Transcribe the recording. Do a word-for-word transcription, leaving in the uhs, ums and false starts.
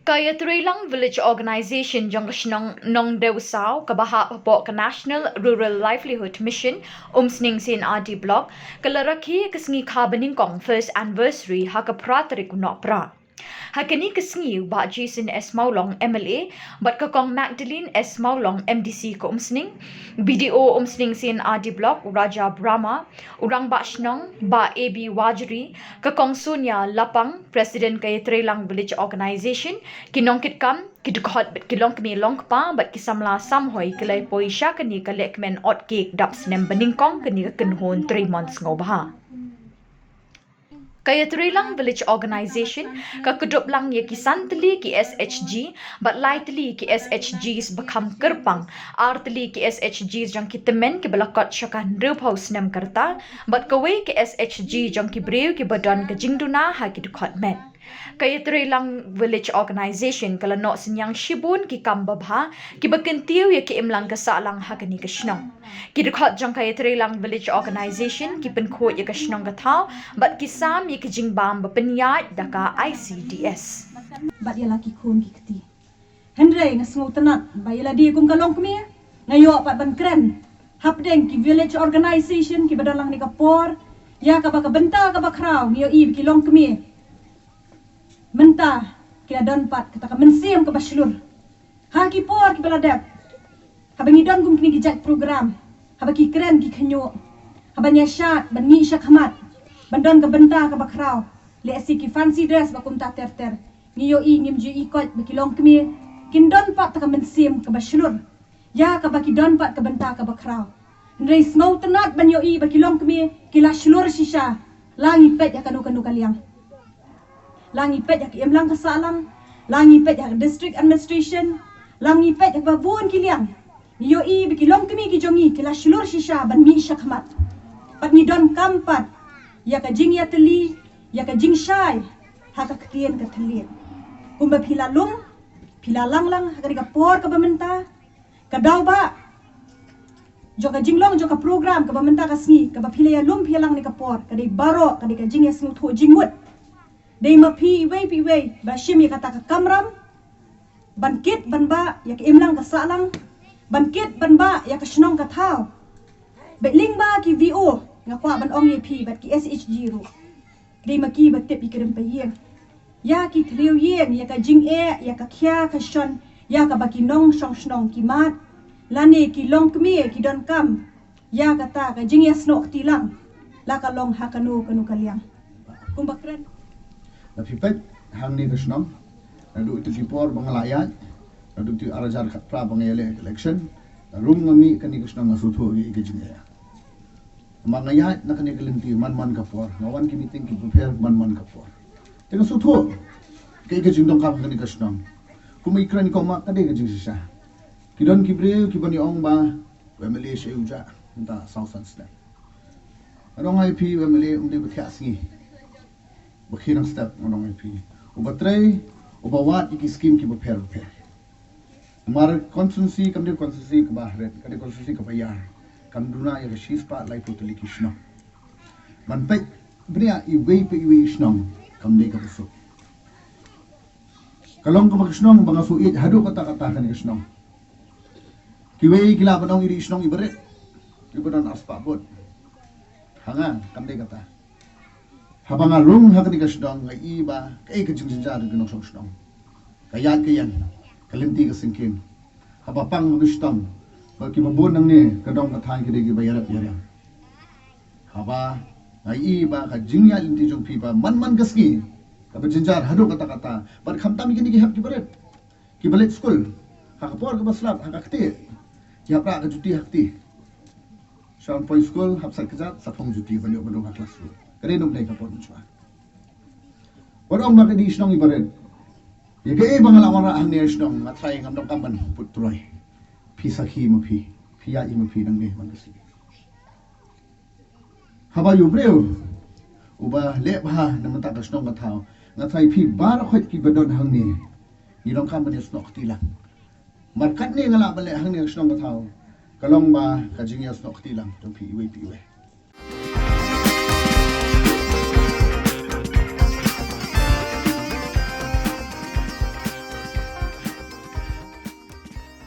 Ka Ïatreilang Village Organization jong ka shnong Nongdewsaw kaba hap hapoh ka National Rural Livelihood Mission, Umsning C and R D Block, ka la rakhe ka sngi kha banyngkong first anniversary ha ka phra tarik u Nohprah. Ha kane ka sngi u Bah Jason S Mawlong M L A bad ka Kong Magdalene S Mawlong M D C ka Umsning, B D O Umsning C and R D Block u Raja Brahma, u Rangbah Shnong Bah A B Wajri, ka Kong Sonia Lapang, President ka Ïatreilang Village Organization, ki nongkitkam, ki dkhot bad ki longkmie longkpa bad ki samla samhoi ki la poi sha kane ka lehkmen ot kek dap snem banyngkong kane ka kynhun trei mon sngewbha. Ka Ïatreilang Village Organization ka kdup lang ïa ki san tylli ki S H G bad lai tylli ki S H Gs ba kham kyrpang, ar tylli ki S H Gs jong ki tymmen kiba la kot sha ka hynriewphew snem ka rta bad kawei ka S H G jong ki briew kiba don ka jingduna ha ki dkhot met. Ka Ïatreilang Village Organization ka la noh synñiang shibun ki kam babha kiba kyntiew ïa ka imlang ka sahlang ha kane ka shnong. Ki dkhot jong ka Ïatreilang Village Organization ki pynkhuid ïa ka shnong ka thaw bad ki sam ïa ka jingbam ba pynïaid da ka I C D S. Bad ïa la ki khun ki kti. Hynrei nga sngewtynnat ba ïa lade kum ka longkmie nga ïoh pat ban kren hapdeng ki village organization kiba don lang ne ka por ïa kaba ka bynta kaba khraw ngi ïohi ba ki longkmie mynta ki la don pat kata ka mynsiem kaba shlur. Ha ki por kiba la dep, haba ngi don kum kine ki jait program, haba ki kren ki khynñiuh, haba ngi ïa shad ban mih sha khmat ban don ka bynta kaba khraw, lehse ki fancy dress ba kumta ter ter, ngi ïohi, ngim ju ïohi koit ba ki longkmie kin don pat ta ka mynsiem kaba shlur ïa kaba ki don pat ka bynta kaba khraw. Hynrei sngewtynnat ban ïohi ba ki longkmie ki la shlur shisha, la ngi peit ha kano kano ka liang. La ngi peit ha ka imlang ka sahlang, la ngi peit ha ka district administration, la ngi peit ha kaba bun ki liang, ngi ïohi ba ki longkmie ki jong ngi ki la shlur shisha ban mih sha khmat. Bad ngi donkam pat ïa ka jingïatylli, ïa ka jingshai ha ka ktien ka thylliej. Kumba phi la lum, phi la lang lang ha kane ka por kaba mynta, ka daw ba jong ka jinglong jong ka program kaba mynta ka sngi, kaba phi la ïalum phi ïalang ne ka por, ka dei baroh ka dei ka jingïasngewthuh jingmut. Dei ma phi iwei pa iwei ba shim ïa kata ka kamram ban kit ban bah ïa ka imlang ka sahlang, ban kit ban bah ïa ka shnong ka thaw. Bad lyngba ki V O nga kwah ban ong ïa phi bad ki S H G ruh, dei ma ki ba tip ïa ki rympei ïing, ïa ki thliew ïing, ïa ka jingeh, ïa ka khia ka shon, ïa kaba ki nongshong shnong ki mad lane ki longkmie ki donkam ïa kata ka jingïasnoh kti lang, la ka long ha kano kano ka liang. Kumba kren, la phi peit hangne ka shnong, naduh ïa ki por ba nga la ïaid, naduh ïa ki ar hajar khatphra ba nga ïaleh election, la rum nga mih kane ka shnong nga sngewthuh ïa ka jingeh. Ma nga ïaid na kane ka lynti man man ka por, nga wan ki meeting ki bapher man man ka por. Te nga sngewthuh kaei ka jingdonkam kane ka shnong. Kumba i kren i kong Mak, ka dei ka jingshisha. Ki don ki briew ki ban ïa ong ba u M L A shei u jah mynta saw san snem. Nga ong ïa phi, u M L A um dei ba thiah sngi, ba khie nang step, nga ong ïa phi. Uba trei, uba wad ïa ki skim ki bapher bapher. Namar constituency kam dei constituency kaba hret, ka dei constituency kaba ïar. Kam duna ïa ka shispah laiphew tylli ki shnong. Ban peit bniah iwei pa iwei i shnong kam dei kaba suk. Ka long kaba ka shnong ba nga shu ïeit haduh katta katta kane ka shnong. Kiwei ki lah ban ong i dei i shnong iba rit, iba don arspah vote. Ha nga kam dei kata. Haba nga rung ha kane ka shnong nga i ba kaei ka jingjynjar jong ki nongshong shnong. Ka ïaid ka ïeng, ka lynti ka syngkien. Haba pang ba ka shitom, ba kiba bun nangne ka dong ka thaiñ ki dei kiba ïarap ïariam. Haba nga i ba ka jingïaid lynti jong phi ba man man ka sngi kaba jynjar haduh katta katta. Bad khamtam ïa kine ki hep kiba rit, kiba leit skul, ha ka por kaba slap, ha ka ktieh ki hap rah ka juti ha kti. Shu poi skul, hap sait kjat, sa phong juti ban ïoh ban rung ha classroom. Ka dei ym dei ka por mynshwa. Wat ong ba ka dei shnong iba rit. Ïa kaei ba nga la wanrah hangne shnong, nga tharai ngam donkam ban put troi. Phi sakhi ma phi, phi ïaid ma phi nangne man ka sngi. Haba ïa u briew uba leh bha na mynta ka shnong ka thaw, nga tharai phi baroh khoit kiba don hangne ngi donkam ban ïasnoh kti lang. Namar katne nga lah ban leh hangne ka shnong ka thaw, ka long ba ka jingïasnoh kti lang jong phi iwei pa iwei.